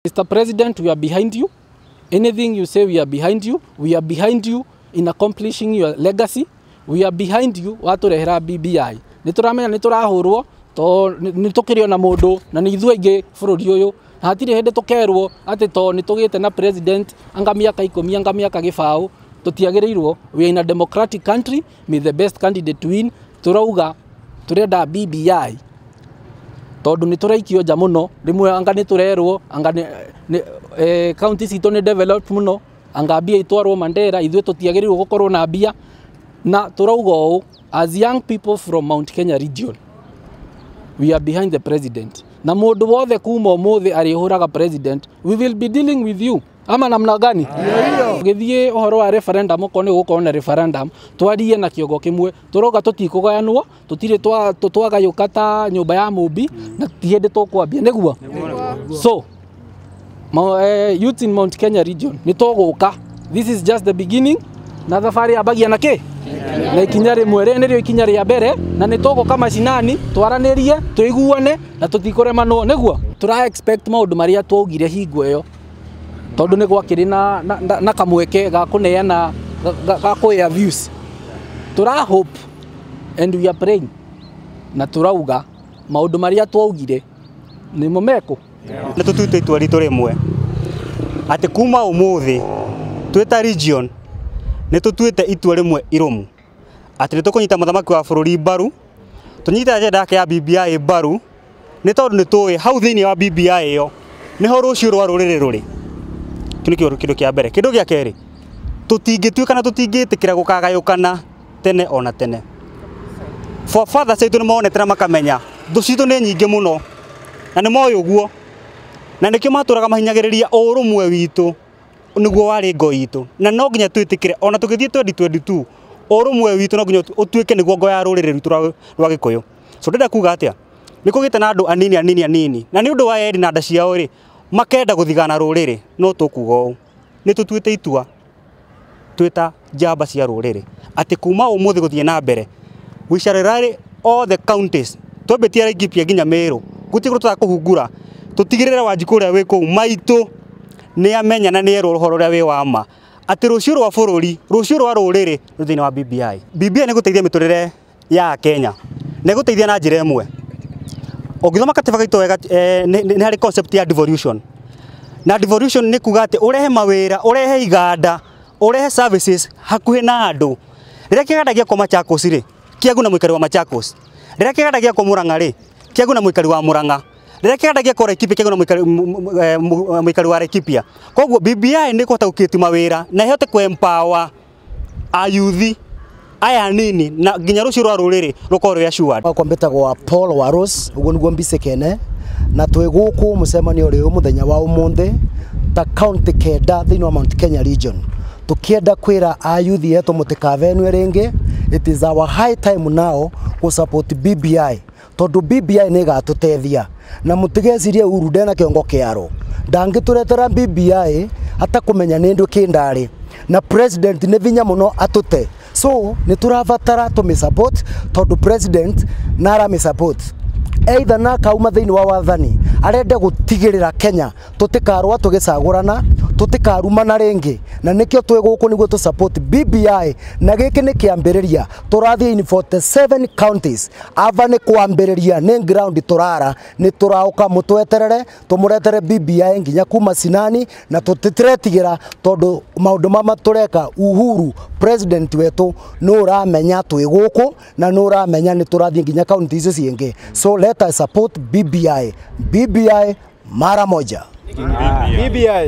Mr. President, we are behind you. Anything you say, we are behind you. We are behind you in accomplishing your legacy. We are behind you waturehera BBI. Nĩ tũramenya nĩ tũrahũrwo to nĩ tũkĩrĩ ona mũndũ na nĩ ithuĩ aingĩ bũrũri ũyũ, na hatirĩ hĩndĩ tũkerwo atĩ to nĩ tũgĩte na president anga mĩaka 10 anga mĩaka 20 tũtiagĩrĩirwo. We are in a democratic country, may the best candidate win. Tũrauga tũrenda BBI tondũ nĩ tũraikio nja mũno, rĩmwe anga nĩ tũrerwo anga county citũ nĩ developed mũno, anga mbia itwarwo Mandera, ithuĩ tũtiagĩrĩirwo gũkorwo na mbia. Na tũrauga ũũ, as young people from Mount Kenya region, we are behind the president. Na mũndũ wothe kuma ũmũthĩ arĩhũraga president, we will be dealing with you. Ama namna gani? Gĩthiĩ ũhoro wa referendum, okorwo nĩ gũkorwo na referendum, twarie na kĩongo kĩmwe, tũrauga tũtikũgayanwo, tũtirĩ twagayũka ta nyũmba ya mũmbi, na ti hĩndĩ tũkwambia, nĩguo? So, youth in Mount Kenya region, nĩ tũgũka. This is just the beginning, na thabarĩ yambagia na kĩ? Na ikinya rĩmwe, rĩrĩ nĩrĩo ikinya rĩa mbere, na nĩ tũgũka macinani, twaranĩrie, tũiguane, na tũtikũremanwo, nĩguo? Tũra expect maũndũ marĩa twaugire hingo ĩyo, tondũ nĩ gwakĩrĩ na kamweke ga kũneana, ga kũea views. Tũra hope and we are praying, na tũrauga maũndũ marĩa twaugire nĩmo mekũ. Nĩ tũtuĩte itua ritũ rĩmwe atĩ kuma ũmũthĩ twĩ ta region nĩ tũtuĩte itua rĩmwe irũmu atĩ nĩ tũkũnyita mũthamaki wa bũrũri mbaru, tũnyite agenda yake ya BBI mbaru, nĩ tondũ nĩ tũĩ hau thĩinĩ wa BBI ĩyo nĩho rũciũ rwa rũrĩrĩ rũrĩ. Kĩu nĩkĩo kĩndũ kĩa mbere. Kĩndũ gĩa kerĩ, tũtingĩtuĩka na tũtingĩtĩkĩra gũkagayũkana tene ona tene. Forefathers aitũ nĩ monete na makamenya thũ citũ nĩ nyingĩ mũno, na nĩ moĩ ũguo, na nĩkĩo matũraga mahinyagĩrĩria ũrũmwe witũ nĩguo warĩ ngo itũ, na no nginya twĩtĩkĩre ona tũgĩthiĩ 2022 ũrũmwe witũ no nginya ũtuĩke nĩguo ngo ya rũrĩrĩ rwitũ rwa Gĩkũyũ. So ndĩrenda kuga atĩa, nĩ kũgĩte na andũ anini anini anini, na nĩ ũndũ wa eri na nda ciao rĩ, makenda gũthigana rũrĩrĩ. No tũkuga ũũ, nĩ tũtuĩte itua twĩta njamba cia rũrĩrĩ atĩ kuma ũmũthĩ gũthiĩ na mbere we shall rally all the counties, twambĩtie Laikipia nginya Meru, gũtirĩ kũndũ tũtakũhungura, tũtigĩrĩre Wanjikũ ũrĩa wĩ kũu maitũ nĩ amenya na nĩ erwo ũhoro ũrĩa wĩ wa ma atĩ rũciũ rwa bũrũri, rũciũ rwa rũrĩrĩ rwĩ thĩinĩ wa BBI. BBI nĩ gũteithia mĩtũrĩre ya Kenya, na ĩgũteithia na njĩra ĩmwe. Ũngĩthoma katiba gaitũ wega, nĩ harĩ concept ya devolution, na devolution nĩ kuga atĩ ũrehe mawĩra, ũrehe iganda, ũrehe services hakuhĩ na andũ. Rĩrĩa kĩganda gĩakwo Machakos rĩ, kĩaguna mũikari wa Machakos. Rĩrĩa kĩganda gĩakwo Murang'a rĩ, kĩaguna mũikari wa Murang'a. Rĩrĩa kĩganda gĩakwo Laikipia, kĩaguna mũikari wa Laikipia. Koguo BBI nĩ ĩkũhota gũcreate mawĩra na ĩhote kũ-empower ayuthi aya anini na nginya rũciũ rwa rũrĩrĩ rũkorwo rwĩ assured. Wakwa mbĩtagwo Paul Waros, ũguo nĩguo mbicĩkene, na twĩ gũkũ mũcemanio ũrĩ mũthenya wa ũmũthĩ ta county 9 thĩinĩ wa Mount Kenya region, tũkĩenda kwĩra ayuthi etũ mũtikavenue rĩngĩ. It is our high time now gũ support BBI, tondũ BBI nĩ ĩgatũteithia, na mũtigecirie Uhuru ndena kĩongo kĩaro, ndangĩtũretera BBI atakũmenya nĩ ndũ kĩndarĩ, na president nĩ vinya mũno atũte. So nĩ tũrabatara tũmĩ support, tondũ president na aramĩ support either na kauma thĩinĩ wa wathani arenda gũtigĩrĩra Kenya tũtikarũa tũgĩcagũrana, tũtikarumana rĩngĩ, na nĩkĩo twĩ gũkũ nĩguo tũ support BBI. Na gĩkĩ nĩ kĩambĩrĩria, tũrathiĩ in 47 counties, ava nĩ kwambĩrĩria, nĩ ground tũrara, nĩ tũraũka, mũtweterere tũmũretere BBI nginya kuma Sinani, na tũtitiretigĩra tondũ maũndũ mama tũreka Uhuru president wetũ nĩ ũramenya twĩ gũkũ, na nĩ ũramenya nĩ tũrathiĩ nginya county icio cingĩ. So let us support BBI. BBI mara moja. BBI.